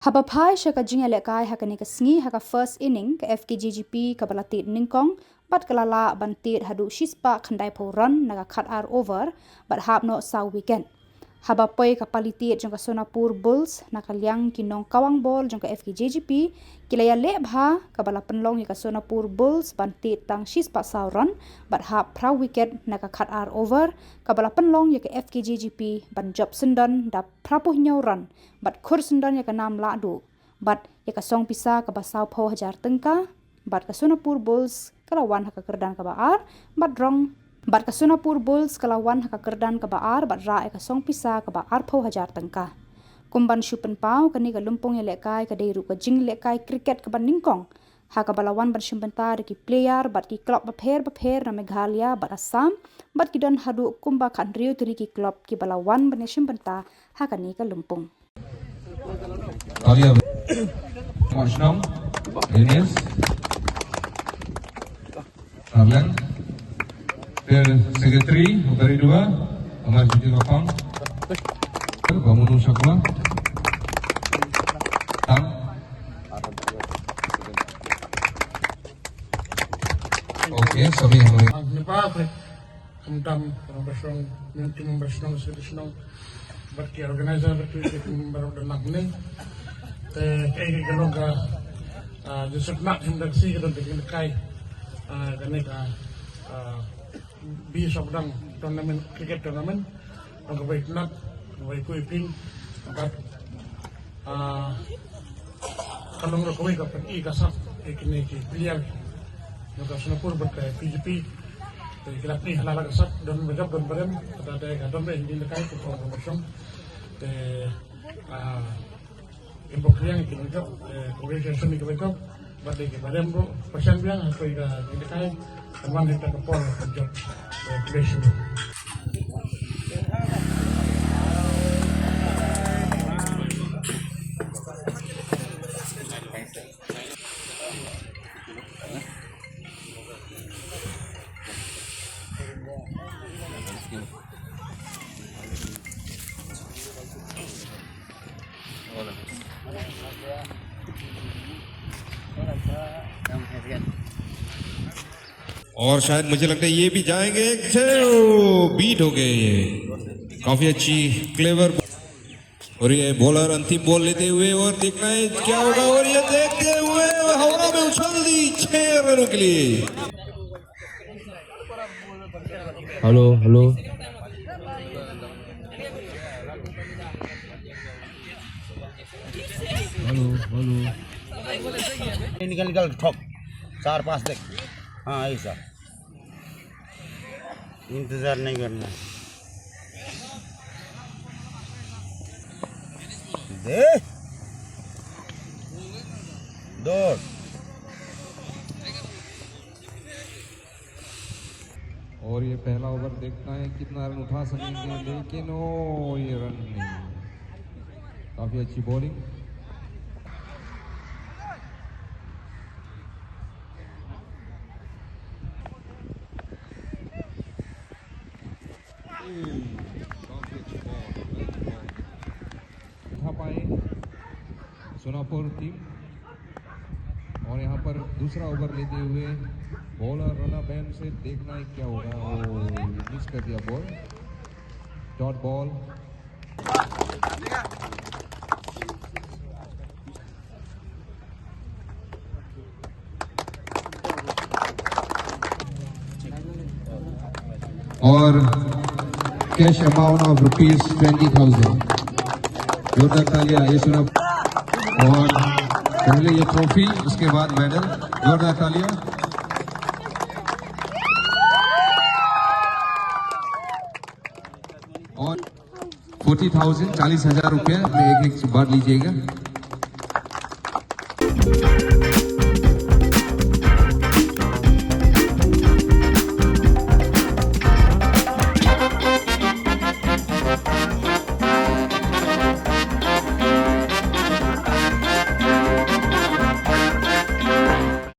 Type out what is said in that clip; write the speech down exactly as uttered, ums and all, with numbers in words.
Haba phai sha ka jingïalehkai ha kane ka sngi ha ka first inning, ka F K J G P kaba la tied nyngkong bad ka la lah ban tied haduh shispah khyndai phew run na ka khatar over bad hap noh saw wicket. Haba poi ka pali tied jong ka Sonapur Bulls na ka liang ki nongkawang bol jong ka F K J G P ki la ïaleh bha, kaba la pynlong ïa ka Sonapur Bulls ban tied tang shispah saw run bad hap phra wicket na ka khatar over, kaba la pynlong ïa ka F K J G P ban jop syndon da phra phew hynñiew run bad khur syndon ïa ka nam lahduh bad ïa ka song pisa kaba saw phew hajar tyngka. Bad ka Sonapur Bulls ka la wan ha ka kyrdan kaba ar bad rong bad ka Sonapur Bulls ka la wan ha ka kyrdan kaba ar bad rah ïa ka song pisa kaba ar phew hajar tyngka. Kum ban shu pynpaw, kane ka lympung ïalehkai ka dei ruh ka jinglehkai cricket kaba nyngkong ha kaba la wan ban shim bynta da ki player bad ki club bapher bapher na Meghalaya bad Assam, bad ki don haduh kumba khathynriew tylli ki club kiba la wan ban ïashim bynta ha kane ka lympung. Talia. Mak Shnong, Ines, Tarleng, Ter Secretary, Ubari Dua, Amar Jiti Lapang, Bamunu Sakma, Tang. Okay, sorry, sorry. Khamtam, Rambasong, Minti Rambasong, Sri Song, bad ki organizer, bad ki member of the Nagni. Te, kei ki kalong ka, ah, Joseph Nak, Hindak Si, ka don ki kai, ah, kane ka, ah, B Sokdang tournament, cricket tournament, long ka bai tnat, bai kui ping, bad, ah, Ka long ruh kawei ka pyni ka sap ïa kine ki player jong ka Sonapur bad ka P G P. Te ki la pyni halala ka sap, don ba jop don ba rem, kata te ka don ba ïa kine ka kum ka mosong. Te, ah, im bok liang ïa kine ka jop, te congratulations ïa kine ka jop. Bad ïa ki ba rem ruh, pyrshang biang ha kawei ka kine ka. Ka wan ïa ka por ka jop. Te bless you. और शायद मुझे लगता है ये भी जाएंगे, छह, बीट हो गए ये। काफी अच्छी क्लेवर। और ये बॉलर अंतिम बॉल लेते हुए, और देखना है क्या होगा, और ये देखते हुए हावड़ा में उछल दी छह रनों के लिए। हेलो, हेलो। हेलो, हेलो। निकल, निकल, ठोक। चार, पांच देख। हाँ, ऐसा। इंतजार नहीं करना। दे। दौड़। और ये पहला ओवर, देखना है कितना रन उठा सकेंगे, लेकिन ओ, ये रन नहीं। काफी अच्छी बॉलिंग। उठा पाए सोनापुर टीम। और यहाँ पर दूसरा ओवर लेते हुए बॉलर रन अप एंड से देखना है क्या होगा। ओ, मिस कर दिया बॉल, डॉट बॉल। और cash amount of rupees twenty thousand। जोरदार तालियां, ये सुना। और पहले ये ट्रॉफी, उसके बाद मेडल। जोरदार तालियां। और फोर्टी थाउजेंड, चालीस हजार रुपया में एक एक बांट लीजिएगा।